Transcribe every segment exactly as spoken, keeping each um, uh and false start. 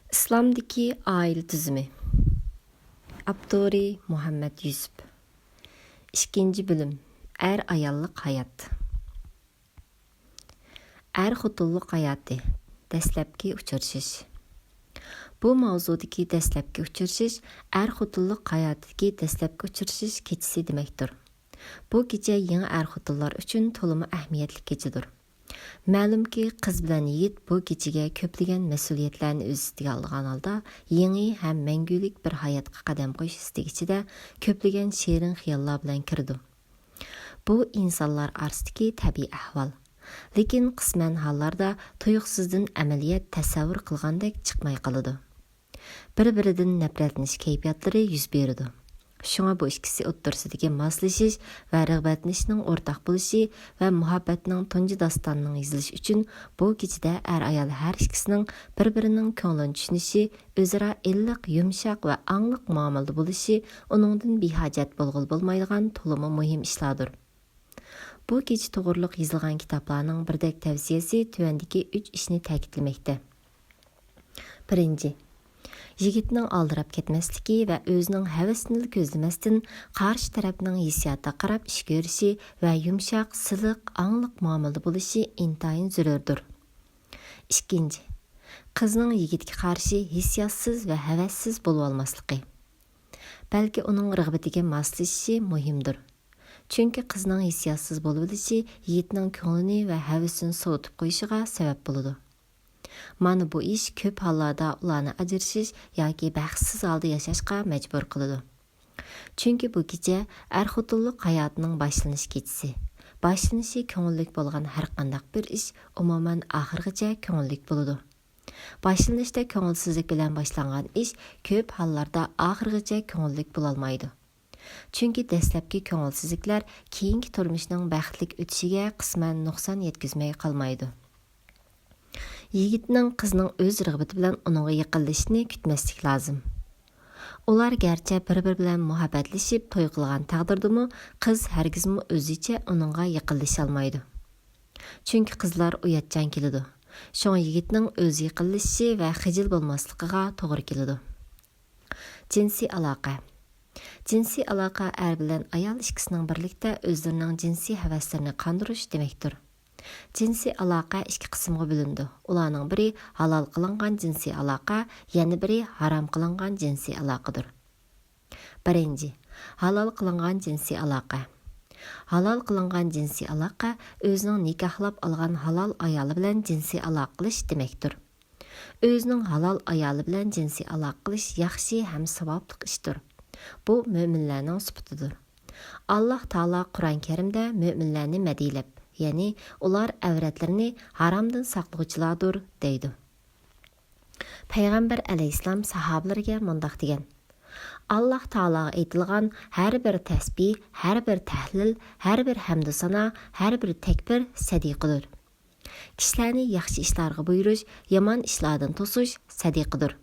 ئىسلامدىكى ئائىلە تۈزۈمى. ئاپتورى: مۇھەممەد يۈسۈپ. ئىككىنچى بۆلۈم. ئەر-ئاياللىق ھايات. ئەر-خوتۇنلۇق ھاياتى. دەسلەپكى ئۇچرىشىش. بۇ ماۋزۇدىكى دەسلەپكى ئۇچرىشىش ئەر-خوتۇنلۇق ھاياتىدىكى دەسلەپكى ئۇچرىشىش كېچىسى دېمەكتۇر. بۇ كېچە يېڭى ئەر-خوتۇنلار ئۈچۈن تولىمۇ ئەھمىيەتلىك كېچىدۇر. مەلۇمكى، قىز بىلەن يىگىت بۇ كېچىگە كۆپلىگەن مەسئۇلىيەتلەرنى ئۆز ئۈستىگە ئالغان ھالدا يېڭى ھەم مەڭگۈلۈك بىر ھاياتقا قەدەم قويۇش ئىستىكى ئىچىدە كۆپلىگەن شېرىن خىياللار بىلەن كىرىدۇ. بۇ ئىنسانلار ئارىسىدىكى تەبىئىي ئەھۋال. لېكىن قىسمەن ھاللاردا تۇيۇقسىزدىن ئەمەلىيەت تەسەۋۋۇر قىلغاندەك چىقماي قالىدۇ. بىر-بىرىدىن نەپرەتلىنىش كەيپىياتلىرى يۈز بېرىدۇ. شۇڭا بۇ ئىككىسى ئوتتۇرىسىدىكى ماسلىشىش ۋە رىغبەتلىنىشنىڭ ئورتاق بولۇشى ۋە مۇھەببەتنىڭ تۇنجى داستانىنىڭ يېزىلىشى ئۈچۈن بۇ كېچىدە ئەر-ئايال ھەر ئىككىسىنىڭ بىر-بىرىنىڭ كۆڭلىنى چۈشىنىشى، ئۆزئارا ئىللىق، يۇمشاق ۋە ئاڭلىق مۇئامىلىدە بولۇشى ئۇنىڭدىن بىھاجەت بولغىلى بولمايدىغان تولىمۇ مۇھىم ئىشلاردۇر. بۇ كېچە توغرۇلۇق يېزىلغان كىتابلارنىڭ بىردەك تەۋسىيەسى تۆۋەندىكى ئۈچ ئىشنى تەكىتلىمەكتە. بىرىنچى، يىگىتنىڭ ئالدىراپ كەتمەسلىكى ۋە ئۆزىنىڭ ھەۋىسىنىلا كۆزلىمەستىن، قارشى تەرەپنىڭ ھېسسىياتىغا قاراپ ئىش كۆرۈشى ۋە يۇمشاق، سىلىق، ئاڭلىق مۇئامىلىدە بولۇشى ئىنتايىن زۆرۈردۇر. ئىككىنچى، قىزنىڭ يىگىتكە قارشى ھېسسىياتسىز ۋە ھەۋەسسىز بولۇۋالماسلىقى، بەلكى ئۇنىڭ رىغبىتىگە ماسلىشىشى مۇھىمدۇر. چۈنكى قىزنىڭ ھېسسىياتسىز بولۇۋېلىشى يىگىتنىڭ كۆڭلىنى ۋە ھەۋىسىنى سوۋۇتۇپ قويۇشىغا سەۋەب بولىدۇ. مانا بۇ ئىش كۆپ ھاللاردا ئۇلارنى ئاجرىشىش ياكى بەختسىز ھالدا ياشاشقا مەجبۇر قىلىدۇ. چۈنكى بۇ كېچە ئەر-خوتۇنلۇق ھاياتىنىڭ باشلىنىش كېچىسى. باشلىنىشى كۆڭۈللۈك بولغان ھەرقانداق بىر ئىش ئومۇمەن ئاخىرغىچە كۆڭۈللۈك بولىدۇ. باشلىنىشتا كۆڭۈلسىزلىك بىلەن باشلانغان ئىش كۆپ ھاللاردا ئاخىرغىچە كۆڭۈللۈك بولالمايدۇ. چۈنكى دەسلەپكى كۆڭۈلسىزلىكلەر كېيىنكى تۇرمۇشنىڭ بەختلىك ئۆتۈشىگە قىسمەن نۇقسان يەتكۈزمەي قالمايدۇ. يىگىتنىڭ قىزنىڭ ئۆز رىغبىتى بىلەن ئۇنىڭغا يېقىنلىشىشىنى كۈتمەسلىك لازىم. ئۇلار گەرچە بىر-بىرى بىلەن مۇھەببەتلىشىپ توي قىلغان تەقدىردىمۇ، قىز ھەرگىزمۇ ئۆزىچە ئۇنىڭغا يېقىنلىشالمايدۇ. چۈنكى قىزلار ئۇياتچان كېلىدۇ. شۇڭا يىگىتنىڭ ئۆزى يېقىنلىشىشى ۋە خىجىل بولماسلىقىغا توغرا كېلىدۇ. جىنسىي ئالاقە. جىنسىي ئالاقە ئەر بىلەن ئايال ئىككىسىنىڭ بىرلىكتە ئۆزلىرىنىڭ جىنسىي ھەۋەسلىرىنى قاندۇرۇش دېمەكتۇر. جىنسىي ئالاقە ئىككى قىسىمغا بۆلۈنىدۇ. ئۇلارنىڭ بىرى ھالال قىلىنغان جىنسىي ئالاقە، يەنە بىرى ھارام قىلىنغان جىنسىي ئالاقىدۇر. بىرىنچى، ھالال قىلىنغان جىنسىي ئالاقە. ھالال قىلىنغان جىنسىي ئالاقە ئۆزىنىڭ نىكاھلاپ ئالغان ھالال ئايالى بىلەن جىنسىي ئالاقە قىلىش دېمەكتۇر. ئۆزىنىڭ ھالال ئايالى بىلەن جىنسىي ئالاقە قىلىش ياخشى ھەم ساۋابلىق ئىشتۇر. بۇ مۆمىنلەرنىڭ سۈپىتىدۇر. ئاللاھ تائالا قۇرئان كەرىمدە مۆمىنلەرنى مەدھىيلەپ، يەنى ئۇلار ئەۋرەتلىرىنى ھارامدىن ساقلىغۇچىلاردۇر، دەيدۇ. پەيغەمبەر ئەلەيھىسسالام ساھابىلىرىگە مۇنداق دېگەن: ئاللاھ تائالاغا ئېيتىلغان ھەر بىر تەسبىھ، ھەر بىر تەھلىل، ھەر بىر ھەمدۇسانا، ھەر بىر تەكبىر سەدىقىدۇر. كىشىلەرنى ياخشى ئىشلارغا بۇيرۇش، يامان ئىشلاردىن توسۇش سەدىقىدۇر.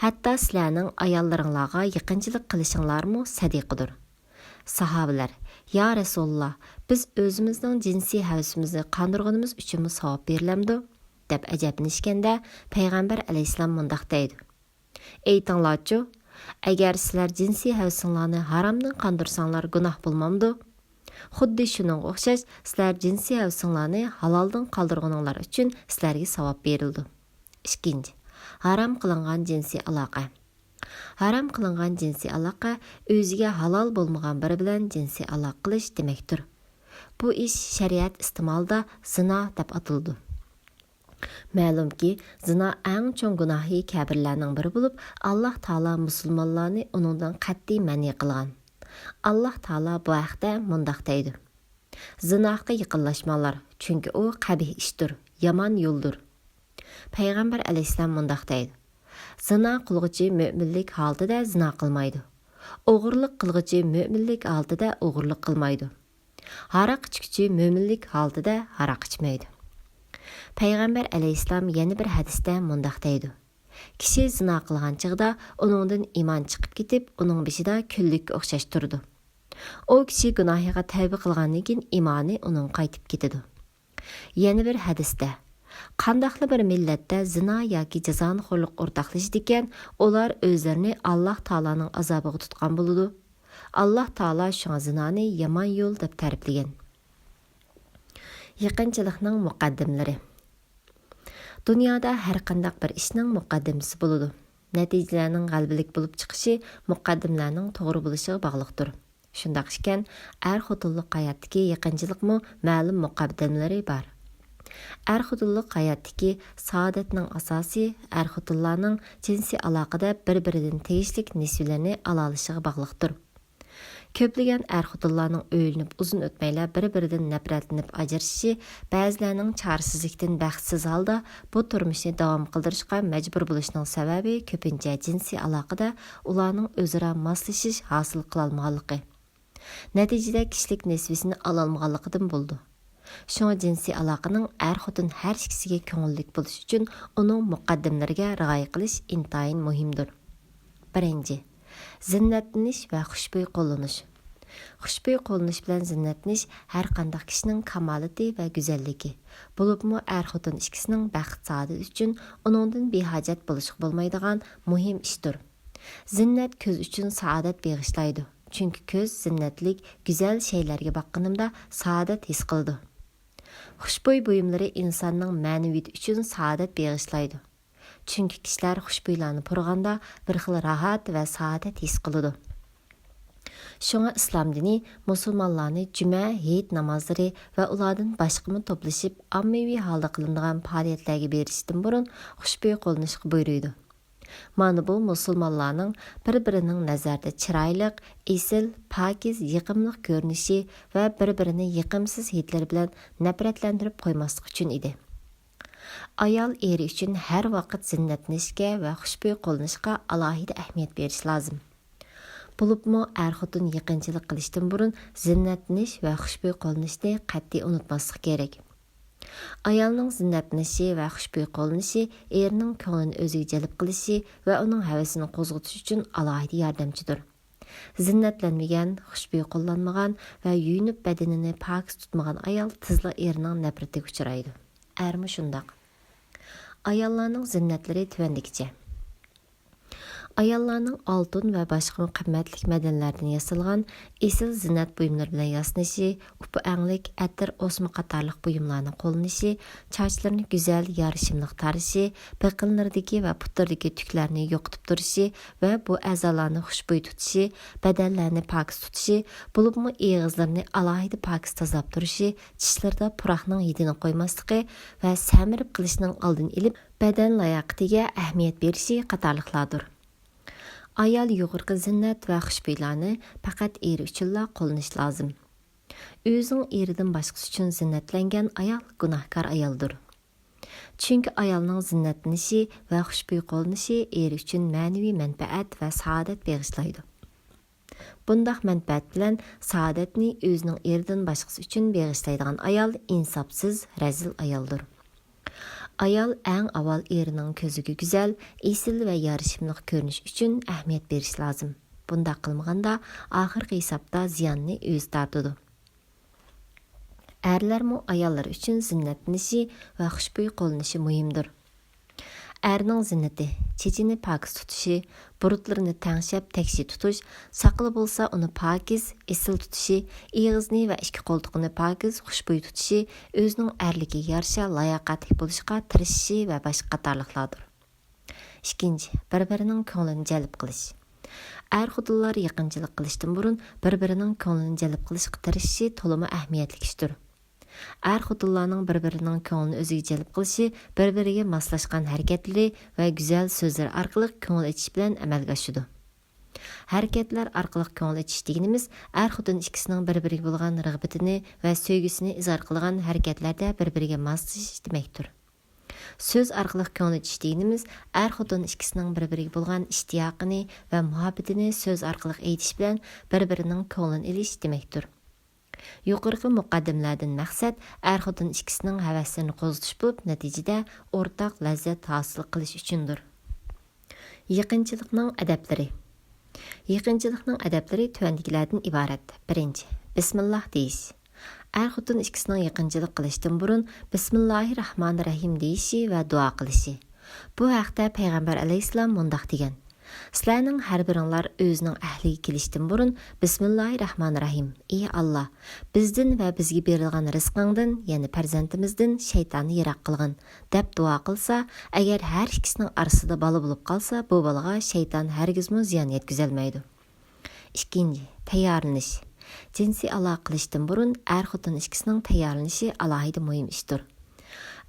ھەتتا سىلەرنىڭ ئاياللىرىڭلارغا يېقىنچىلىق قىلىشىڭلارمۇ سەدىقىدۇر. ساھابىلەر: يا رەسۇلاللا، بىز ئۆزىمىزنىڭ جىنسىي ھەۋىسىمىزنى قاندۇرغىنىمىز ئۈچۈنمۇ ساۋاب بېرىلەمدۇ؟ دەپ ئەجەبلىنىشكەندە، پەيغەمبەر ئەلەيھىسسالام مۇنداق دەيدۇ: ئېيتىڭلارچۇ، ئەگەر سىلەر جىنسىي ھەۋىسىڭلارنى ھارامدىن قاندۇرساڭلار گۇناھ بولمامدۇ؟ خۇددى شۇنىڭغا ئوخشاش، سىلەر جىنسىي ھەۋىسىڭلارنى ھالالدىن قالدۇرغىنىڭلار ئۈچۈن سىلەرگە ساۋاب بېرىلىدۇ. ئىككىنچى، ھارام قىلىنغان جىنسىي ئالاقە. ھارام قىلىنغان جىنسىي ئالاقە ئۆزىگە ھالال بولمىغان بىرى بىلەن جىنسىي ئالاقە قىلىش دېمەكتۇر. بۇ ئىش شەرىئەت ئىستېمالىدا زىنا دەپ ئاتىلىدۇ. مەلۇمكى، زىنا ئەڭ چوڭ گۇناھى كەبىرىلەرنىڭ بىرى بولۇپ، ئاللاھ تائالا مۇسۇلمانلارنى ئۇنىڭدىن قەتئىي مەنئى قىلغان. ئاللاھ تائالا بۇ ھەقتە مۇنداق دەيدۇ: زىناغا يېقىنلاشماڭلار، چۈنكى ئۇ قەبىھ ئىشتۇر، يامان يولدۇر. پەيغەمبەر ئەلەيھىسسالام مۇنداق دەيدۇ: زىنا قىلغۇچى مۆمىنلىك ھالىتىدە زىنا قىلمايدۇ. ئوغرىلىق قىلغۇچى مۆمىنلىك ھالىتىدە ئوغرىلىق قىلمايدۇ. ھاراق ئىچكۈچى مۆمىنلىك ھالىتىدە ھاراق ئىچمەيدۇ. پەيغەمبەر ئەلەيھىسسالام يەنە بىر ھەدىستە مۇنداق دەيدۇ: كىشى زىنا قىلغان چېغىدا ئۇنىڭدىن ئىمان چىقىپ كېتىپ، ئۇنىڭ بېشىدا كۈنلۈككە ئوخشاش تۇرىدۇ. ئۇ كىشى گۇناھىغا تەۋبە قىلغاندىن كېيىن ئىمانى ئۇنىڭ قايتىپ كېتىدۇ. يەنە بىر ھەدىستە: قانداقلا بىر مىللەتتە زىنا ياكى جازانىخورلۇق ئورتاقلىشىدىكەن، ئۇلار ئۆزلىرىنى ئاللاھ تائالانىڭ ئازابىغا تۇتقان بولىدۇ. ئاللاھ تائالا شۇڭا زىنانى يامان يول دەپ تەرىپلىگەن. يېقىنچىلىقنىڭ مۇقەددىمىلىرى. دۇنيادا ھەر قانداق بىر ئىشنىڭ مۇقەددىمىسى بولىدۇ. نەتىجىلەرنىڭ غەلىبىلىك بولۇپ چىقىشى مۇقەددىمىلەرنىڭ توغرا بولۇشىغا باغلىقتۇر. شۇنداق ئىكەن، ئەر-خوتۇنلۇق ھاياتتىكى يېقىنچىلىقمۇ مەلۇم مۇقەددىمىلىرى بار. ئەر-خوتۇنلۇق ھاياتتىكى سائادەتنىڭ ئاساسى ئەر-خوتۇنلارنىڭ جىنسىي ئالاقىدە بىر-بىرىدىن تېگىشلىك نېسىۋىلىرىنى ئالالىشىغا باغلىقتۇر. كۆپلىگەن ئەر-خوتۇنلارنىڭ ئۆيلىنىپ ئۇزۇن ئۆتمەيلا بىر-بىرىدىن نەپرەتلىنىپ ئاجرىشىشى، بەزىلەرنىڭ چارىسىزلىكتىن بەختسىز ھالدا بۇ تۇرمۇشنى داۋام قىلدۇرۇشقا مەجبۇر بولۇشىنىڭ سەۋەبى كۆپىنچە جىنسىي ئالاقىدە ئۇلارنىڭ ئۆزئارا ماسلىشىش ھاسىل قىلالمىغانلىقى، نەتىجىدە كىشىلىك نېسىۋىسىنى ئالالمىغانلىقىدىن بولىدۇ. شۇڭا جىنسىي ئالاقىنىڭ ئەر-خوتۇن ھەر ئىككىسىگە كۆڭۈللۈك بولۇشى ئۈچۈن ئۇنىڭ مۇقەددىمىلىرىگە رىئايە قىلىش ئىنتايىن مۇھىمدۇر. بىرىنچى، زىننەتلىنىش ۋە خۇشبۇي قوللىنىش. خۇشبۇي قوللىنىش بىلەن زىننەتلىنىش ھەر قانداق كىشىنىڭ كامالىتى ۋە گۈزەللىكى، بولۇپمۇ ئەر-خوتۇن ئىككىسىنىڭ بەخت-سائادىتى ئۈچۈن ئۇنىڭدىن بىھاجەت بولۇشقا بولمايدىغان مۇھىم ئىشتۇر. زىننەت كۆز ئۈچۈن سائادەت بېغىشلايدۇ، چۈنكى كۆز زىننەتلىك، گۈزەل شەيلەرگە باققىنىمدا سائادەت ھېس قىلىدۇ. خۇشبۇي بۇيۇملىرى ئىنساننىڭ مەنىۋىيىتى ئۈچۈن سائادەت بېغىشلايدۇ. چۈنكى كىشىلەر خۇشبۇيلارنى پۇرىغاندا بىر خىل راھەت ۋە سائادەت ھېس قىلىدۇ. شۇڭا ئىسلام دىنى مۇسۇلمانلارنى جۈمە، ھېيت نامازلىرى ۋە ئۇلاردىن باشقىمۇ توپلىشىپ ئاممىۋى ھالدا قىلىنىدىغان پائالىيەتلەرگە بېرىشتىن بۇرۇن خۇشبۇي قوللىنىشقا بۇيرۇيدۇ. مانا بۇ مۇسۇلمانلارنىڭ بىر-بىرىنىڭ نەزەردە چىرايلىق، ئېسىل، پاكىز، يېقىملىق كۆرۈنۈشى ۋە بىر-بىرىنى يېقىمسىز ھىدلىرى بىلەن نەپرەتلەندۈرۈپ قويماسلىقى ئۈچۈن ئىدى. ئايال ئېرى ئۈچۈن ھەر ۋاقىت زىننەتلىنىشكە ۋە خۇشبۇي قوللىنىشقا ئالاھىدە ئەھمىيەت بېرىشى لازىم. بولۇپمۇ ئەر-خوتۇن يېقىنچىلىق قىلىشتىن بۇرۇن زىننەتلىنىش ۋە خۇشبۇي قوللىنىشنى قەتئىي ئۇنتۇماسلىق كېرەك. ئايالنىڭ زىننەتلىنىشى ۋە خۇشبۇي قوللىنىشى ئېرىنىڭ كۆڭلىنى ئۆزىگە جەلپ قىلىشى ۋە ئۇنىڭ ھەۋىسىنى قوزغىتىش ئۈچۈن ئالاھىدە ياردەمچىدۇر. زىننەتلەنمىگەن، خۇشبۇي قوللانمىغان ۋە يۇيۇنۇپ بەدىنىنى پاكىز تۇتمىغان ئايال تېزلا ئېرىنىڭ نەپرىتىگە ئۇچرايدۇ. ئەرمۇ شۇنداق. ئاياللارنىڭ زىننەتلىرى تۆۋەندىكىچە. ئاياللارنىڭ ئالتۇن ۋە باشقىمۇ قىممەتلىك مەدەنلەردىن ياسالغان ئېسىل زىننەت بۇيۇملىرى بىلەن ياسىنىشى، ئۇپا ئەڭلىك، ئەتىر، ئوسما قاتارلىق بۇيۇملارنى قوللىنىشى، چاچلىرىنى گۈزەل، يارىشىملىق تارىشى، بېقىنلىرىدىكى ۋە پۇتلىرىدىكى تۈكلەرنى يوقىتىپ تۇرۇشى ۋە بۇ ئەزالارنى خۇشبۇي تۇتۇشى، بەدەنلەرنى پاكىز تۇتۇشى، بولۇپمۇ ئېغىزلىرىنى ئالاھىدە پاكىز تازىلاپ تۇرۇشى، چىشلىرىدا پۇراقنىڭ ھىدىنى قويماسلىقى ۋە سەمرىپ قېلىشنىڭ ئالدىنى ئېلىپ، بەدەن لاياقىتىگە ئەھمىيەت بېرىشى قاتارلىقلاردۇر. ئايال يۇقىرىقى زىننەت ۋە خۇشبۇيلارنى پەقەت ئېرى ئۈچۈنلا قوللىنىشى لازىم. ئۆزىنىڭ ئېرىدىن باشقىسى ئۈچۈن زىننەتلەنگەن ئايال گۇناھكار ئايالدۇر. چۈنكى ئايالنىڭ زىننەتلىنىشى ۋە خۇشبۇي قوللىنىشى ئېرى ئۈچۈن مەنىۋى مەنپەئەت ۋە سائادەت بېغىشلايدۇ. بۇنداق مەنپەئەت بىلەن سائادەتنى ئۆزىنىڭ ئېرىدىن باشقىسى ئۈچۈن بېغىشلايدىغان ئايال ئىنساپسىز، رەزىل ئايالدۇر. ئايال ئەڭ ئاۋۋال ئېرىنىڭ كۆزىگە گۈزەل، ئېسىل ۋە يارىشىملىق كۆرۈنۈش ئۈچۈن ئەھمىيەت بېرىشى لازىم. بۇنداق قىلمىغاندا، ئاخىرقى ھېسابتا زىياننى ئۆزى تارتىدۇ. ئەرلەرمۇ ئاياللىرى ئۈچۈن زىننەتلىنىشى ۋە خۇشبۇي قوللىنىشى مۇھىمدۇر. ئەرنىڭ زىننىتى، چېچىنى پاكىز تۇتۇشى، بۇرۇتلىرىنى تەڭشەپ تەكشى تۇتۇش، ساقىلى بولسا ئۇنى پاكىز، ئېسىل تۇتۇشى، ئېغىزىنى ۋە ئىككى قولتۇقىنى پاكىز، خۇشبۇي تۇتۇشى، ئۆزىنىڭ ئەرلىكىگە يارىشا لاياقەتلىك بولۇشقا تىرىشىشى ۋە باشقا قاتارلىقلاردۇر. ئىككىنچى، بىر-بىرىنىڭ كۆڭلىنى جەلپ قىلىش. ئەر-خوتۇنلار يېقىنچىلىق قىلىشتىن بۇرۇن بىر-بىرىنىڭ كۆڭلىنى جەلپ قىلىشقا تىرىشىشى تولىمۇ ئەھمىيەتلىك ئىشتۇر. ئەر-خوتۇنلارنىڭ بىر-بىرىنىڭ كۆڭلىنى ئۆزىگە جەلپ قىلىشى بىر-بىرىگە ماسلاشقان ھەرىكەتلىرى ۋە گۈزەل سۆزلىرى ئارقىلىق كۆڭۈل ئېچىش بىلەن ئەمەلگە ئاشىدۇ. ھەرىكەتلەر ئارقىلىق كۆڭۈل ئېچىش دېگىنىمىز ئەر-خوتۇن ئىككىسىنىڭ بىر-بىرىگە بولغان رىغبىتىنى ۋە سۆيگۈسىنى ئىزھار قىلىدىغان ھەرىكەتلەردە بىر-بىرىگە ماسلىشىش دېمەكتۇر. سۆز ئارقىلىق كۆڭۈل ئېچىش دېگىنىمىز ئەر-خوتۇن ئىككىسىنىڭ بىر-بىرىگە بولغان ئىشتىياقىنى ۋە مۇھەببىتىنى سۆز ئارقىلىق ئېيتىش بىلەن بىر-بىرىنىڭ كۆڭلىنى ئېلىش دېمەكتۇر. يۇقىرىقى مۇقەددىمىلەردىن مەقسەت ئەر-خوتۇن ئىككىسىنىڭ ھەۋەسلىرىنى قوزغىتىش بولۇپ، نەتىجىدە ئورتاق لەززەت ھاسىل قىلىش ئۈچۈندۇر. يېقىنچىلىقنىڭ ئەدەپلىرى. يېقىنچىلىقنىڭ ئەدەپلىرى تۆۋەندىكىلەردىن ئىبارەت. بىرىنچى، بىسمىللاھ دېيىش. ئەر-خوتۇن ئىككىسىنىڭ يېقىنچىلىق قىلىشتىن بۇرۇن بىسمىللاھىررەھمانىررەھىم دېيىشى ۋە دۇئا قىلىشى. بۇ ھەقتە پەيغەمبەر ئەلەيھىسسالام مۇنداق دېگەن: سىلەرنىڭ ھەر بىرىڭلار ئۆزىنىڭ ئەھلىگە كېلىشتىن بۇرۇن بىسمىللاھىررەھمانىررەھىم، ئى ئاللا، بىزدىن ۋە بىزگە بېرىلغان رىزقىڭدىن، يەنى پەرزەنتىمىزدىن شەيتاننى يىراق قىلغىن، دەپ دۇئا قىلسا، ئەگەر ھەر ئىككىسىنىڭ ئارىسىدا بالا بولۇپ قالسا، بۇ بالىغا شەيتان ھەرگىزمۇ زىيان يەتكۈزەلمەيدۇ. ئىككىنچى، تەييارلىنىش. جىنسىي ئالاقە قىلىشتىن بۇرۇن ئەر-خوتۇن ئىككىسىنىڭ تەييارلىنىشى ئالاھىدە مۇھىم ئىشتۇر.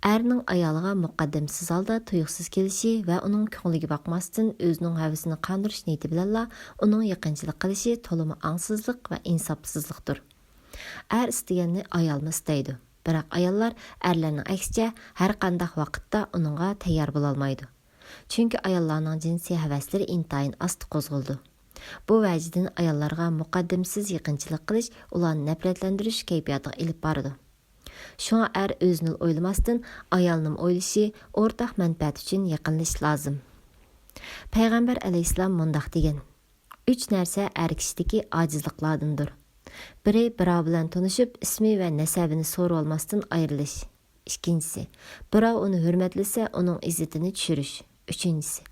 ئەرنىڭ ئايالىغا مۇقەددەمسىز ھالدا تۇيۇقسىز كېلىشى ۋە ئۇنىڭ كۆڭلىگە باقماستىن ئۆزىنىڭ ھەۋىسىنى قاندۇرۇش نىيىتى بىلەنلا ئۇنىڭ يېقىنچىلىق قىلىشى تولىمۇ ئاڭسىزلىق ۋە ئىنساپسىزلىقتۇر. ئەر ئىستىگەننى ئايالمۇ ئىستەيدۇ. بىراق ئاياللار ئەرلەرنىڭ ئەكسىچە ھەرقانداق ۋاقىتتا ئۇنىڭغا تەييار بولالمايدۇ. چۈنكى ئاياللارنىڭ جىنسىي ھەۋەسلىرى ئىنتايىن ئاستا قوزغىلىدۇ. بۇ ۋەجىدىن ئاياللارغا مۇقەددىمىسىز يېقىنچىلىق قىلىش ئۇلارنى نەپرەتلەندۈرۈش كەيپىياتىغا ئېلىپ بارىدۇ. شۇڭا ئەر ئۆزىنىلا ئويلىماستىن، ئايالنىمۇ ئويلىشى، ئورتاق مەنپەئەت ئۈچۈن يېقىنلىشىش لازىم. پەيغەمبەر ئەلەيھىسسالام مۇنداق دېگەن: «ئۈچ نەرسە ئەر كىشىدىكى ئاجىزلىقلاردىندۇر. بىرى، بىراۋ بىلەن تونۇشۇپ، ئىسمى ۋە نەسەبىنى سورىۋالماستىن ئايرىلىش. ئىككىنچىسى، بىراۋ ئۇنى ھۆرمەتلىسە، ئۇنىڭ ئىززىتىنى چۈشۈرۈش. ئۈچىنچىسى،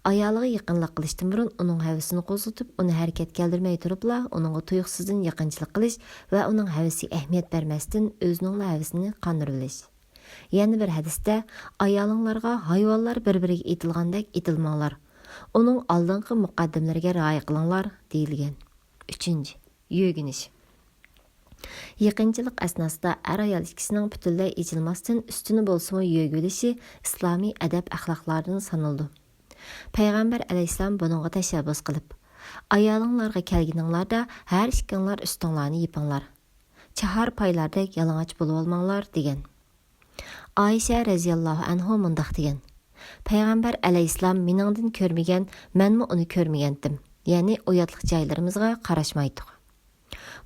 ئايالىغا يېقىنلىق قىلىشتىن بۇرۇن ئۇنىڭ ھەۋىسىنى قوزغىتىپ، ئۇنى ھەرىكەتكە كەلتۈرمەي تۇرۇپلا ئۇنىڭغا تۇيۇقسىزدىن يېقىنچىلىق قىلىش ۋە ئۇنىڭ ھەۋىسىگە ئەھمىيەت بەرمەستىن ئۆزىنىڭلا ھەۋىسىنى قاندۇرۇۋېلىش.» يەنە بىر ھەدىستە: «ئايالىڭلارغا ھايۋانلار بىر-بىرىگە ئېتىلغاندەك ئېتىلماڭلار. ئۇنىڭ ئالدىنقى مۇقەددىمىلىرىگە رىئايە قىلىڭلار» دېيىلگەن. ئۈچىنچى، يۆگىنىش. يېقىنچىلىق ئەسناسىدا ئەر-ئايال ئىككىسىنىڭ پۈتۈنلەي ئېچىلماستىن ئۈستىنى بولسىمۇ يۆگىۋېلىشى ئىسلامىي ئەدەپ-ئەخلاقلاردىن سانىلىدۇ. پەيغەمبەر ئەلەيھىسسالام بۇنىڭغا تەشەببۇس قىلىپ: «ئايالىڭلارغا كەلگىنىڭلاردا ھەر ئىككىڭلار ئۈستۈڭلارنى يېپىڭلار. چاھار پايلاردەك يالىڭاچ بولۇۋالماڭلار» دېگەن. ئائىشە رەزىياللاھۇ ئەنھۇ مۇنداق دېگەن: «پەيغەمبەر ئەلەيھىسسالام مېنىڭدىن كۆرمىگەن، مەنمۇ ئۇنى كۆرمىگەنتىم.» يەنى ئۇياتلىق جايلىرىمىزغا قاراشمايتتۇق.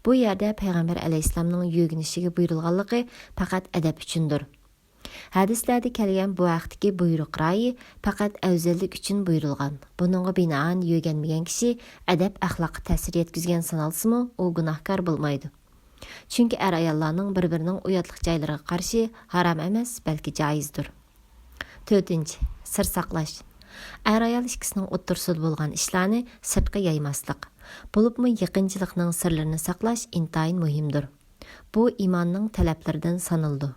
بۇ يەردە پەيغەمبەر ئەلەيھىسسالامنىڭ يۆگىنىشىگە بۇيرۇلغانلىقى پەقەت ئەدەپ ئۈچۈندۇر. ھەدىسلەردە كەلگەن بۇ ھەقتىكى بۇيرۇق رايى پەقەت ئەۋزەللىك ئۈچۈن بۇيرۇلغان. بۇنىڭغا بىنائەن يۆگەنمىگەن كىشى ئەدەپ-ئەخلاققا تەسىر يەتكۈزگەن سانالسىمۇ، ئۇ گۇناھكار بولمايدۇ. چۈنكى ئەر-ئاياللارنىڭ بىر-بىرىنىڭ ئۇياتلىق جايلىرىغا قارىشى ھارام ئەمەس، بەلكى جائىزدۇر. تۆتىنچى، سىر ساقلاش. ئەر-ئايال ئىككىسىنىڭ ئوتتۇرىسىدا بولغان ئىشلارنى سىرتقا يايماسلىق، بولۇپمۇ يېقىنچىلىقنىڭ سىرلىرىنى ساقلاش ئىنتايىن مۇھىمدۇر. بۇ ئىماننىڭ تەلەپلىرىدىن سانىلىدۇ.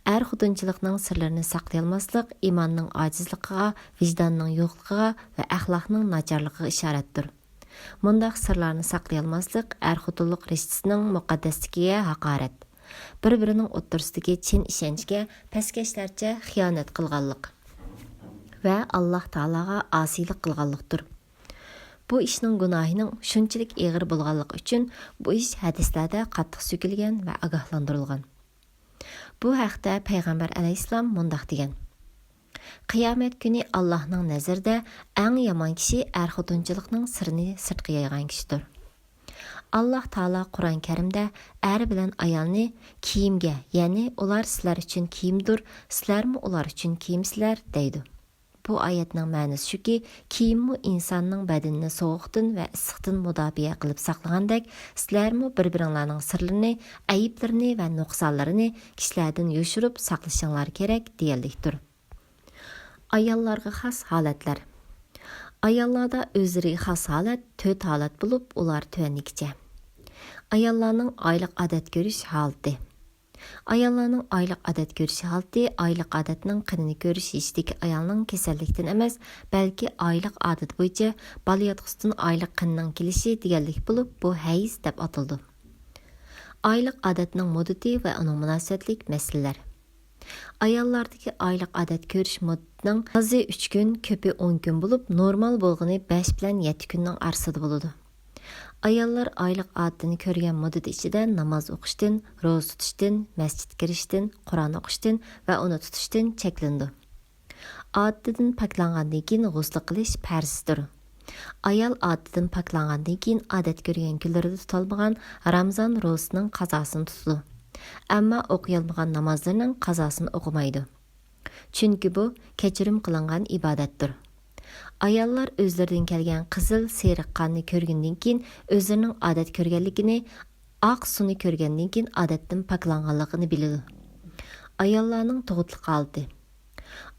ئەر-خوتۇنچىلىقنىڭ سىرلىرىنى ساقلىيالماسلىق ئىماننىڭ ئاجىزلىقىغا، ۋىجداننىڭ يوقلۇقىغا ۋە ئەخلاقنىڭ ناچارلىقىغا ئىشارەتتۇر. مۇنداق سىرلارنى ساقلىيالماسلىق ئەر-خوتۇنلۇق رىشتىسىنىڭ مۇقەددەسلىكىگە ھاقارەت، بىر-بىرىنىڭ ئوتتۇرىسىدىكى چىن ئىشەنچكە پەسكەشلەرچە خىيانەت قىلغانلىق ۋە ئاللاھ تائالاغا ئاسىيلىق قىلغانلىقتۇر. بۇ ئىشنىڭ گۇناھىنىڭ شۇنچىلىك ئېغىر بولغانلىقى ئۈچۈن بۇ ئىش ھەدىسلەردە قاتتىق سۆكۈلگەن ۋە ئاگاھلاندۇرۇلغان. بۇ ھەقتە پەيغەمبەر ئەلەيھىسسالام مۇنداق دېگەن: «قىيامەت كۈنى ئاللاھنىڭ نەزىرىدە ئەڭ يامان كىشى ئەر-خوتۇنچىلىقنىڭ سىرىنى سىرتقا يايغان كىشىدۇر.» ئاللاھ تائالا قۇرئان كەرىمدە ئەر بىلەن ئايالنى كىيىمگە، يەنى «ئۇلار سىلەر ئۈچۈن كىيىمدۇر، سىلەرمۇ ئۇلار ئۈچۈن كىيىمسىلەر» دەيدۇ. بۇ ئايەتنىڭ مەنىسى شۇكى، كىيىممۇ ئىنساننىڭ بەدىنىنى سوغۇقتىن ۋە ئىسسىقتىن مۇداپىئە قىلىپ ساقلىغاندەك، سىلەرمۇ بىر-بىرىڭلارنىڭ سىرلىرىنى، ئەيىبلىرىنى ۋە نۇقسانلىرىنى كىشىلەردىن يوشۇرۇپ ساقلىشىڭلار كېرەك، دېگەنلىكتۇر. ئاياللارغا خاس ھالەتلەر. ئاياللاردا ئۆزلىرىگە خاس ھالەت، تۆت ھالەت بولۇپ، ئۇلار تۆۋەندىكىچە. ئاياللارنىڭ ئايلىق ئادەت كۆرۈش ھالىتى. ئاياللارنىڭ ئايلىق ئادەت كۆرۈش ھالىتى ئايلىق ئادەتنىڭ قېنىنى كۆرۈش يېشىدىكى ئايالنىڭ كېسەللىكتىن ئەمەس، بەلكى ئايلىق ئادىتى بويىچە بالا ياتقۇسىدىن ئايلىق قېنىنىڭ كېلىشى دېگەنلىك بولۇپ، بۇ ھەيز دەپ ئاتىلىدۇ. ئايلىق ئادەتنىڭ مۇددىتى ۋە ئۇنىڭ مۇناسىۋەتلىك مەسىلىلەر. ئاياللاردىكى ئايلىق ئادەت كۆرۈش مۇددىتىنىڭ ئازى ئۈچ كۈن، كۆپى ئون كۈن بولۇپ، نورمال بولغىنى بەش بىلەن يەتتە كۈننىڭ ئارىسىدا بولىدۇ. ئاياللار ئايلىق ئادىتىنى كۆرگەن مۇددىتى ئىچىدە ناماز ئوقۇشتىن، روزا تۇتۇشتىن، مەسچىتكە كىرىشتىن، قۇرئان ئوقۇشتىن ۋە ئۇنى تۇتۇشتىن چەكلىنىدۇ. ئادىتىدىن پاكلانغاندىن كېيىن غۇسلى قىلىش پەرزدۇر. ئايال ئادىتىدىن پاكلانغاندىن كېيىن ئادەت كۆرگەن كۈنلىرىدە تۇتالمىغان رامىزان روزىسىنىڭ قازاسىنى تۇتىدۇ. ئەمما ئوقۇيالمىغان نامازلىرىنىڭ قازاسىنى ئوقۇمايدۇ. چۈنكى بۇ كەچۈرۈم قىلىنغان ئىبادەتتۇر. ئاياللار ئۆزلىرىدىن كەلگەن قىزىل، سېرىق قاننى كۆرگىنىدىن كېيىن ئۆزلىرىنىڭ ئادەت كۆرگەنلىكىنى ئاق سۇنى كۆرگەندىن كېيىن ئادەتتىن پاكلانغانلىقىنى بىلىدۇ. ئاياللارنىڭ تۇغۇتلۇق ھالىتى.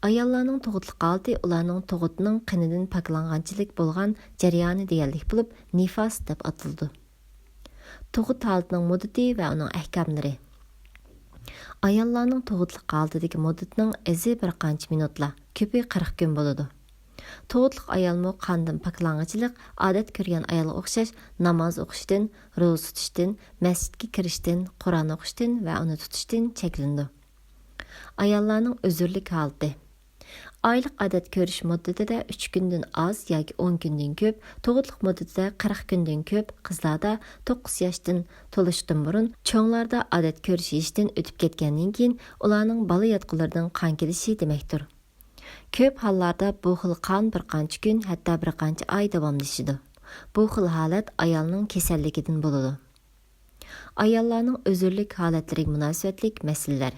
ئاياللارنىڭ تۇغۇتلۇق ھالىتى ئۇلارنىڭ تۇغۇتىنىڭ قېنىدىن پاكلانغانچىلىك بولغان جەريانى دېگەنلىك بولۇپ، نىفاس دەپ ئاتىلىدۇ. تۇغۇت ھالىتىنىڭ مۇددىتى ۋە ئۇنىڭ ئەھكاملىرى. ئاياللارنىڭ تۇغۇتلۇق ھالىتىدىكى مۇددىتىنىڭ ئېزى بىر قانچە مىنۇتلا، كۆپى قىرىق كۈن بولىدۇ. تۇغۇتلۇق ئايالمۇ قاندىن پاكلانغۇچىلىق ئادەت كۆرگەن ئايالغا ئوخشاش ناماز ئوقۇشتىن، روزا تۇتۇشتىن، مەسچىتكە كىرىشتىن، قۇرئان ئوقۇشتىن ۋە ئۇنى تۇتۇشتىن چەكلىنىدۇ. ئاياللارنىڭ ئۆزۈرلۈك ھالىتى. ئايلىق ئادەت كۆرۈش مۇددىتىدە ئۈچ كۈندىن ئاز ياكى ئون كۈندىن كۆپ، تۇغۇتلۇق مۇددىتىدە قىرىق كۈندىن كۆپ، قىزلاردا توققۇز ياشتىن تولۇشتىن بۇرۇن، چوڭلاردا ئادەت كۆرۈش يېشىدىن ئۆتۈپ كەتكەندىن كېيىن، ئۇلارنىڭ بالا ياتقۇلىرىدىن قان كېلىشى دېمەكتۇر. كۆپ ھاللاردا بۇ خىل قان بىر قانچە كۈن، ھەتتا بىر قانچە ئاي داۋاملىشىدۇ. بۇ خىل ھالەت ئايالنىڭ كېسەللىكىدىن بولىدۇ. ئاياللارنىڭ ئۆزۈرلۈك ھالەتلىرىگە مۇناسىۋەتلىك مەسىلىلەر.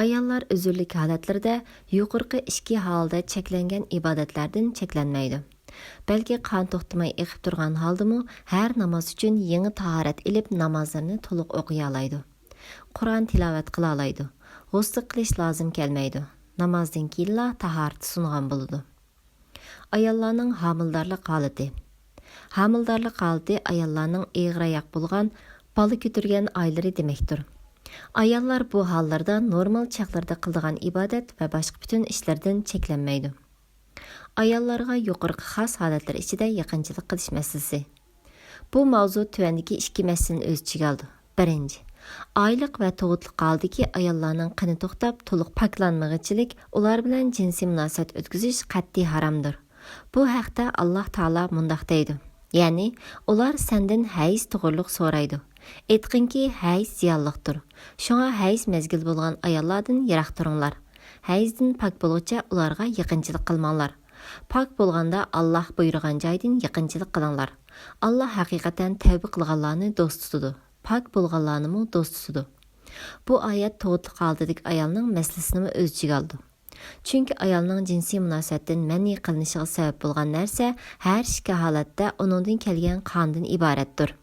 ئاياللار ئۆزۈرلۈك ھالەتلىرىدە يۇقىرىقى ئىككى ھالدا چەكلەنگەن ئىبادەتلەردىن چەكلەنمەيدۇ. بەلكى قان توختىماي ئېقىپ تۇرغان ھالدىمۇ ھەر ناماز ئۈچۈن يېڭى تاھارەت ئېلىپ، نامازلىرىنى تولۇق ئوقۇيالايدۇ. قۇرئان تىلاۋەت قىلالايدۇ. غۇسلى قىلىش لازىم كەلمەيدۇ. نامازدىن كېيىنلا تاھارىتى سۇنغان بولىدۇ. ئاياللارنىڭ ھامىلىدارلىق ھالىتى. ھامىلىدارلىق ھالىتى ئاياللارنىڭ ئېغىر ئاياق بولغان، بالا كۆتۈرگەن ئايلىرى دېمەكتۇر. ئاياللار بۇ ھاللىرىدا نورمال چاغلىرىدا قىلىدىغان ئىبادەت ۋە باشقا پۈتۈن ئىشلىرىدىن چەكلەنمەيدۇ. ئاياللارغا يۇقىرىقى خاس ھالەتلەر ئىچىدە يېقىنچىلىق قىلىش مەسىلىسى. بۇ ماۋزۇ تۆۋەندىكى ئىككى مەسىلىنى ئۆز ئىچىگە ئالىدۇ. بىرىنچى، ئايلىق ۋە تۇغۇتلۇق ھالدىكى ئاياللارنىڭ قېنى توختاپ، تولۇق پاكلانمىغۇچىلىك، ئۇلار بىلەن جىنسىي مۇناسىۋەت ئۆتكۈزۈش قەتئىي ھارامدۇر. بۇ ھەقتە ئاللاھ تائالا مۇنداق دەيدۇ، يەنى، ئۇلار سەندىن ھەيز توغرۇلۇق سورايدۇ. ئېيتقىنكى، ھەيز زىيانلىقتۇر. شۇڭا ھەيز مەزگىلى بولغان ئاياللاردىن يىراق تۇرۇڭلار. ھەيزدىن پاك بولغۇچە ئۇلارغا يېقىنچىلىق قىلماڭلار. پاك بولغاندا ئاللاھ بۇيرۇغان جايدىن يېقىنچىلىق قىلىڭلار. ئاللاھ ھەقىقەتەن تەۋبە قىلغانلارنى دوست تۇتىدۇ. پاك بولغانلارنىمۇ دوست تۇتىدۇ. بۇ ئايەت تۇغۇتلۇق ھالىتىدىكى ئايالنىڭ مەسىلىسىنىمۇ ئۆز ئىچىگە ئالىدۇ. چۈنكى ئايالنىڭ جىنسىي مۇناسىۋەتتىن مەنئى قىلىنىشىغا سەۋەب بولغان نەرسە ھەر ئىككى ھالەتتە ئۇنىڭدىن كەلگەن قاندىن ئىبارەتتۇر.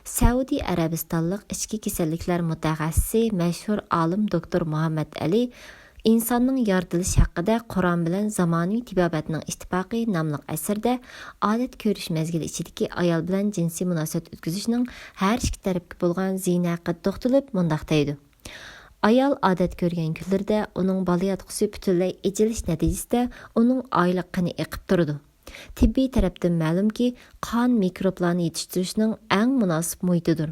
سەئۇدى ئەرەبىستانلىق ئىچكى كېسەللىكلەر مۇتەخەسسىسى، مەشھۇر ئالىم دوكتور مۇھەممەد ئەلى ئىنساننىڭ يارىتىلىشى ھەققىدە قۇرئان بىلەن زامانىۋى تېبابەتنىڭ ئىتتىپاقى ناملىق ئەسىرىدە ئادەت كۆرۈش مەزگىلى ئىچىدىكى ئايال بىلەن جىنسىي مۇناسىۋەت ئۆتكۈزۈشنىڭ ھەر ئىككى تەرەپكە بولغان زىيىنى ھەققىدە توختىلىپ مۇنداق دەيدۇ: ئايال ئادەت كۆرگەن كۈنلىرىدە ئۇنىڭ بالىياتقۇسى پۈتۈنلەي ئېچىلىش نەتىجىسىدە ئۇنىڭ ئايلىق قېنى ئېقىپ تۇرىدۇ. تېببىي تەرەپتىن مەلۇمكى، قان مىكروبلارنى يېتىشتۈرۈشنىڭ ئەڭ مۇناسىپ مۇھىتىدۇر.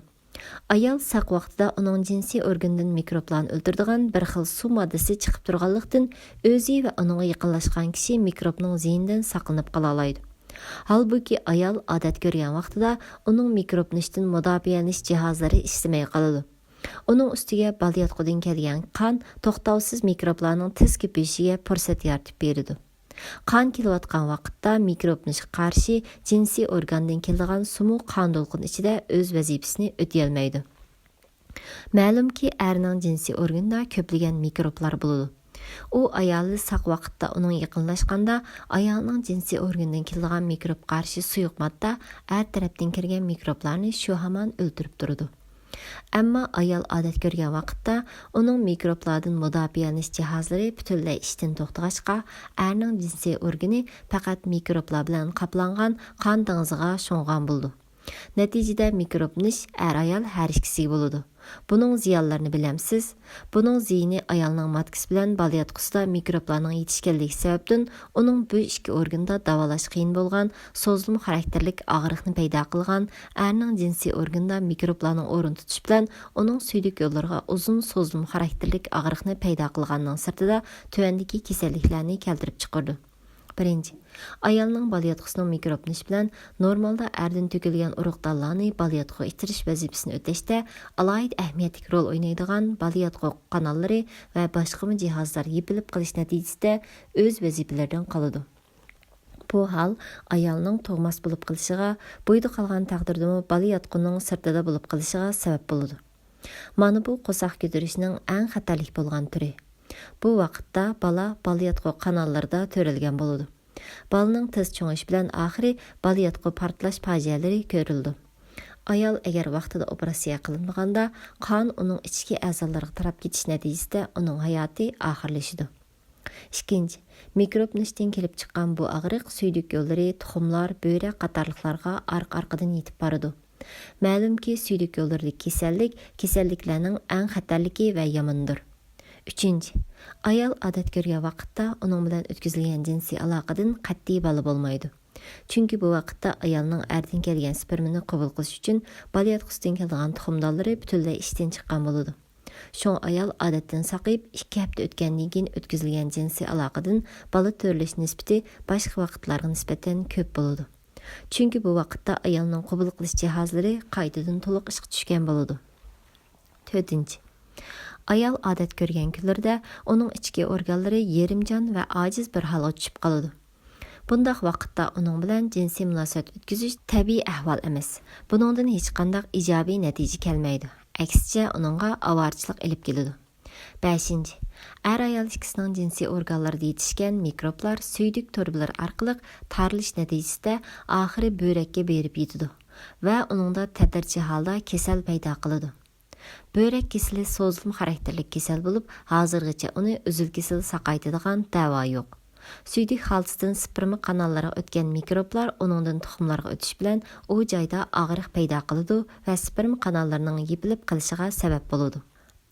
ئايال ساق ۋاقتىدا ئۇنىڭ جىنسىي ئورگىنىدىن مىكروبلارنى ئۆلتۈرىدىغان بىر خىل سۇ ماددىسى چىقىپ تۇرغانلىقتىن، ئۆزى ۋە ئۇنىڭغا يېقىنلاشقان كىشى مىكروبنىڭ زىيىنىدىن ساقلىنىپ قالالايدۇ. ھالبۇكى، ئايال ئادەت كۆرگەن ۋاقتىدا ئۇنىڭ مىكروبلىنىشتىن مۇداپىئەلىنىش جىھازلىرى ئىشلىمەي قالىدۇ. ئۇنىڭ ئۈستىگە بالىياتقۇدىن كەلگەن قان توختاۋسىز مىكروبلارنىڭ تېز كۆپىيىشىگە پۇرسەت يارىتىپ بېرىدۇ. قان كېلىۋاتقان ۋاقىتتا مىكروبلىنىشقا قارشى جىنسىي ئورگاندىن كېلىدىغان سۇمۇ قان دولقۇنى ئىچىدە ئۆز ۋەزىپىسىنى ئۆتىيەلمەيدۇ. مەلۇمكى، ئەرنىڭ جىنسىي ئورگىنىدا كۆپلىگەن مىكروبلار بولىدۇ. ئۇ ئايالى ساق ۋاقىتتا ئۇنىڭغا يېقىنلاشقاندا، ئايالنىڭ جىنسىي ئورگىنىدىن كېلىدىغان مىكروب قارشى سۇيۇق ماددا ئەر تەرەپتىن كىرگەن مىكروبلارنى شۇ ھامان ئۆلتۈرۈپ تۇرىدۇ. ئەمما ئايال ئادەت كۆرگەن ۋاقىتتا ئۇنىڭ مىكروبلاردىن مۇداپىئەلىنىش جىھازلىرى پۈتۈنلەي ئىشتىن توختىغاچقا، ئەرنىڭ جىنسىي ئورگىنى پەقەت مىكروبلار بىلەن قاپلانغان قان دېڭىزىغا شۇڭغان بولىدۇ. نەتىجىدە مىكروبلىنىش ئەر-ئايال ھەر ئىككىسىگە بولىدۇ. بۇنىڭ زىيانلىرىنى بىلەمسىز؟ بۇنىڭ زىيىنى ئايالنىڭ ماتكىسى بىلەن بالىياتقۇسىدا مىكروبلارنىڭ يېتىشكەنلىكى سەۋەبتىن، ئۇنىڭ بۇ ئىككى ئورگىنىدا داۋالاش قىيىن بولغان سوزۇلما خاراكتېرلىك ئاغرىقنى پەيدا قىلغان، ئەرنىڭ جىنسىي ئورگىنىدا مىكروبلارنىڭ ئورۇن تۇتۇشى بىلەن ئۇنىڭ سۈيدۈك يوللىرىغا ئۇزۇن سوزۇلما خاراكتېرلىك ئاغرىقنى پەيدا قىلغاننىڭ سىرتىدا تۆۋەندىكى كېسەللىكلەرنى كەلتۈرۈپ چىقىرىدۇ. بىرىنچى، ئايالنىڭ بالىياتقۇسىنىڭ مىكروبلىنىشى بىلەن نورمالدا ئەردىن تۆكۈلگەن ئۇرۇق دانلارنى بالىياتقۇغا ئىتتىرىش ۋەزىپىسىنى ئۆتەشتە ئالاھىدە ئەھمىيەتلىك رول ئوينايدىغان بالىياتقۇ قاناللىرى ۋە باشقىمۇ جىھازلار يېپىلىپ قېلىش نەتىجىسىدە ئۆز ۋەزىپىلىرىدىن قالىدۇ. بۇ ھال ئايالنىڭ تۇغماس بولۇپ قېلىشىغا، بويىدا قالغان تەقدىردىمۇ بالىياتقۇنىڭ سىرتىدا بولۇپ قېلىشىغا سەۋەب بولىدۇ. مانا بۇ قورساق كۆتۈرۈشنىڭ ئەڭ خەتەرلىك بولغان تۈرى. بۇ ۋاقىتتا بالا بالىياتقۇ قاناللىرىدا تۆرەلگەن بولىدۇ. بالىنىڭ تېز چوڭىيىشى بىلەن ئاخىرى بالىياتقۇ پارتلاش پاجىئەلىرى كۆرۈلىدۇ. ئايال ئەگەر ۋاقتىدا ئوپېراتسىيە قىلىنمىغاندا، قان ئۇنىڭ ئىچكى ئەزالىرىغا تاراپ كېتىش نەتىجىسىدە ئۇنىڭ ھاياتى ئاخىرلىشىدۇ. ئىككىنچى، مىكروبنىڭ ئىچىدىن كېلىپ چىققان بۇ ئاغرىق سۈيدۈك يوللىرى، تۇخۇملار، بۆرەك قاتارلىقلارغا ئارقا-ئارقىدىن يېتىپ بارىدۇ. مەلۇمكى، سۈيدۈك يوللىرىدىكى كېسەللىك كېسەللىكلەرنىڭ ئەڭ خەتەرلىكى ۋە يامىنىدۇر. ئۈچىنچى، ئايال ئادەت كۆرگەن ۋاقىتتا ئۇنىڭ بىلەن ئۆتكۈزۈلگەن جىنسىي ئالاقىدىن قەتئىي بالا بولمايدۇ. چۈنكى بۇ ۋاقىتتا ئايالنىڭ ئەردىن كەلگەن سپېرمىنى قوبۇل قىلىش ئۈچۈن بالىياتقۇسىدىن كېلىدىغان تۇخۇمدانلىرى پۈتۈنلەي ئىشتىن چىققان بولىدۇ. شۇڭا ئايال ئادەتتىن ساقىيىپ، ئىككى ھەپتە ئۆتكەندىن كېيىن ئۆتكۈزۈلگەن جىنسىي ئالاقىدىن بالا تۆرىلىش نىسبىتى باشقا ۋاقىتلارغا نىسبەتەن كۆپ بولىدۇ. چۈنكى بۇ ۋاقىتتا ئايالنىڭ قوبۇل قىلىش جاھازلىرى قايتىدىن تولۇق ئىشقا چۈشكەن بولىدۇ. تۆتىنچى، ئايال ئادەت كۆرگەن كۈنلىرىدە ئۇنىڭ ئىچكى ئورگانلىرى يېرىمجان ۋە ئاجىز بىر ھالغا چۈشۈپ قالىدۇ. بۇنداق ۋاقىتتا ئۇنىڭ بىلەن جىنسىي مۇناسىۋەت ئۆتكۈزۈش تەبىئىي ئەھۋال ئەمەس. بۇنىڭدىن ھېچقانداق ئىجابىي نەتىجە كەلمەيدۇ. ئەكسىچە، ئۇنىڭغا ئاۋارىچىلىق ئېلىپ كېلىدۇ. بەشىنچى، ئەر-ئايال ئىككىسىنىڭ جىنسىي ئورگانلىرىدا يېتىشكەن مىكروبلار سۈيدۈك تۇرۇبىلىرى ئارقىلىق تارىلىش نەتىجىسىدە ئاخىرى بۆرەككە بېرىپ يېتىدۇ ۋە ئۇنىڭدا تەدرىجىي ھالدا كېسەل پەيدا قىلىدۇ. بۆرەك كېسىلى سوزۇلما خاراكتېرلىك كېسەل بولۇپ، ھازىرغىچە ئۇنى ئۈزۈل-كېسىل ساقايتىدىغان دەۋا يوق. سۈيدۈك خالتىسىدىن سپېرما قاناللىرىغا ئۆتكەن مىكروبلار ئۇنىڭدىن تۇخۇملارغا ئۆتۈش بىلەن ئۇ جايدا ئاغرىق پەيدا قىلىدۇ ۋە سپېرما قاناللىرىنىڭ يېپىلىپ قېلىشىغا سەۋەب بولىدۇ.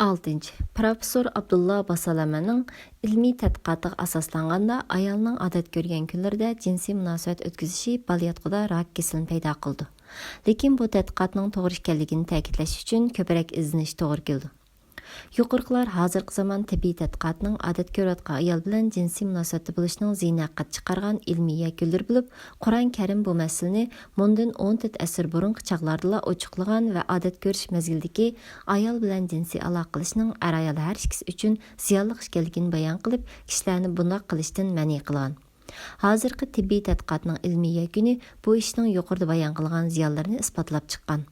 ئالتىنچى، پروفېسسور ئابدۇللا باسالەمەننىڭ ئىلمىي تەتقىقاتىغا ئاساسلانغاندا، ئايالنىڭ ئادەت كۆرگەن كۈنلىرىدە جىنسىي مۇناسىۋەت ئۆتكۈزۈشى بالىياتقۇدا راك كېسىلىنى پەيدا قىلىدۇ. لېكىن بۇ تەتقىقاتنىڭ توغرا ئىكەنلىكىنى تەكىتلەش ئۈچۈن كۆپرەك ئىزدىنىش توغرا كېلىدۇ. يۇقىرىقىلار ھازىرقى زامان تېببىي تەتقىقاتنىڭ ئادەت كۆرۈۋاتقان ئايال بىلەن جىنسىي مۇناسىۋەتتە بولۇشنىڭ زىيىنى ھەققىدە چىقارغان ئىلمىي يەكۈنلىرى بولۇپ، قۇرئان كەرىم بۇ مەسىلىنى مۇندىن ئون تۆت ئەسىر بۇرۇنقى چاغلاردىلا ئوچۇقلىغان ۋە ئادەت كۆرۈش مەزگىلىدىكى ئايال بىلەن جىنسىي ئالاقە قىلىشنىڭ ئەر-ئايال ھەر ئىككىسى ئۈچۈن زىيانلىق ئىكەنلىكىنى بايان قىلىپ، كىشىلەرنى بۇنداق قىلىشتىن مەنئى قىلغان. ھازىرقى تېببىي تەتقىقاتنىڭ ئىلمىي يەكۈنى بۇ ئىشنىڭ يۇقىرىدا بايان قىلغان زىيانلىرىنى ئىسپاتلاپ چىققان.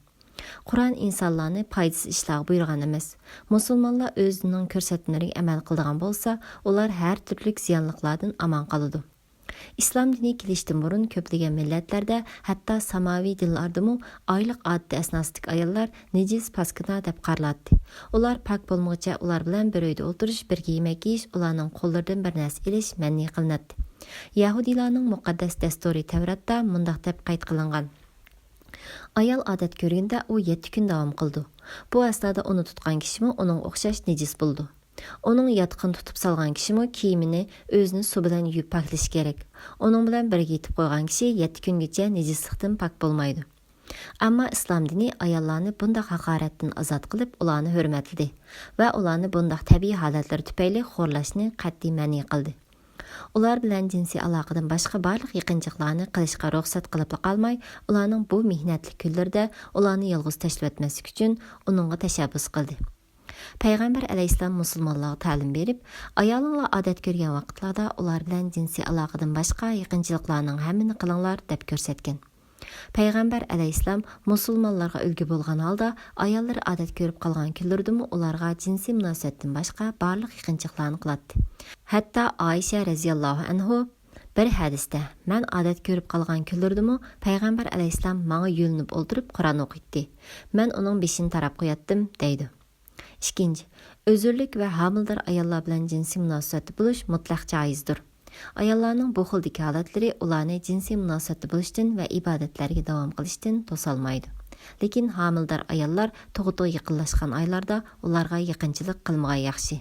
قۇرئان ئىنسانلارنى پايدىسىز ئىشلارغا بۇيرۇغان ئەمەس. مۇسۇلمانلار ئۆز دىنىنىڭ كۆرسەتمىلىرىگە ئەمەل قىلىدىغان بولسا، ئۇلار ھەر تۈرلۈك زىيانلىقلاردىن ئامان قالىدۇ. ئىسلام دىنى كېلىشتىن بۇرۇن كۆپلىگەن مىللەتلەردە، ھەتتا ساماۋى دىنلاردىمۇ ئايلىق ئادىتى ئەسناسىدىكى ئاياللار نىجىس، پاسكىنا دەپ قارىلاتتى. ئۇلار پاك بولمىغۇچە ئۇلار بىلەن بىر ئۆيدە ئولتۇرۇش، بىرگە يېمەك يېيىش، ئۇلارنىڭ قوللىرىدىن بىر نەرسە ئېلىش مەنئى قىلىناتتى. يەھۇدىيلارنىڭ مۇقەددەس دەستۇرى تەۋراتتا مۇنداق دەپ قەيت قىلىنغان: ئايال ئادەت كۆرگىنىدە ئۇ يەتتە كۈن داۋام قىلىدۇ. بۇ ئەسنادا ئۇنى تۇتقان كىشىمۇ ئۇنىڭغا ئوخشاش نىجىس بولىدۇ. ئۇنىڭ ياتىقىنى تۇتۇپ سالغان كىشىمۇ كىيىمىنى، ئۆزىنى سۇ بىلەن يۇيۇپ پاكلىشى كېرەك. ئۇنىڭ بىلەن بىرگە يېتىپ قويغان كىشى يەتتە كۈنگىچە نىجىسلىقتىن پاك بولمايدۇ. ئەمما ئىسلام دىنى ئاياللارنى بۇنداق ھاقارەتتىن ئازاد قىلىپ، ئۇلارنى ھۆرمەتلىدى ۋە ئۇلارنى بۇنداق تەبىئىي ھالەتلىرى تۈپەيلى خورلاشنى قەتئىي مەنئى قىلدى. ئۇلار بىلەن جىنسىي ئالاقىدىن باشقا بارلىق يېقىنچىلىقلارنى قىلىشقا رۇخسەت قىلىپلا قالماي، ئۇلارنىڭ بۇ مېھنەتلىك كۈنلىرىدە ئۇلارنى يالغۇز تاشلىۋەتمەسلىك ئۈچۈن ئۇنىڭغا تەشەببۇس قىلدى. پەيغەمبەر ئەلەيھىسسالام مۇسۇلمانلارغا تەلىم بېرىپ، ئايالىڭلار ئادەت كۆرگەن ۋاقىتلاردا ئۇلار بىلەن جىنسىي ئالاقىدىن باشقا يېقىنچىلىقلارنىڭ ھەممىنى قىلىڭلار، دەپ كۆرسەتكەن. پەيغەمبەر ئەلەيھىسسالام مۇسۇلمانلارغا ئۈلگە بولغان ھالدا، ئاياللىرى ئادەت كۆرۈپ قالغان كۈنلىرىدىمۇ ئۇلارغا جىنسىي مۇناسىۋەتتىن باشقا بارلىق يېقىنچىلىقلارنى قىلاتتى. ھەتتا ئائىشە رەزىياللاھۇ ئەنھۇ بىر ھەدىستە، مەن ئادەت كۆرۈپ قالغان كۈنلىرىدىمۇ پەيغەمبەر ئەلەيھىسسالام ماڭا يۆلىنىپ ئولتۇرۇپ قۇرئان ئوقۇيتتى. مەن ئۇنىڭ بېشىنى تاراپ قوياتتىم، دەيدۇ. ئىككىنچى، ئۆزۈرلۈك ۋە ھامىلىدار ئاياللار بىلەن جىنسىي مۇناسىۋەتتە بولۇش مۇتلەق جائىزدۇر. ئاياللارنىڭ بۇ خىلدىكى ھالەتلىرى ئۇلارنى جىنسىي مۇناسىۋەتتە بولۇشتىن ۋە ئىبادەتلەرگە داۋام قىلىشتىن توسالمايدۇ. لېكىن ھامىلىدار ئاياللار تۇغۇتىغا يېقىنلاشقان ئايلاردا ئۇلارغا يېقىنچىلىق قىلمىغان ياخشى.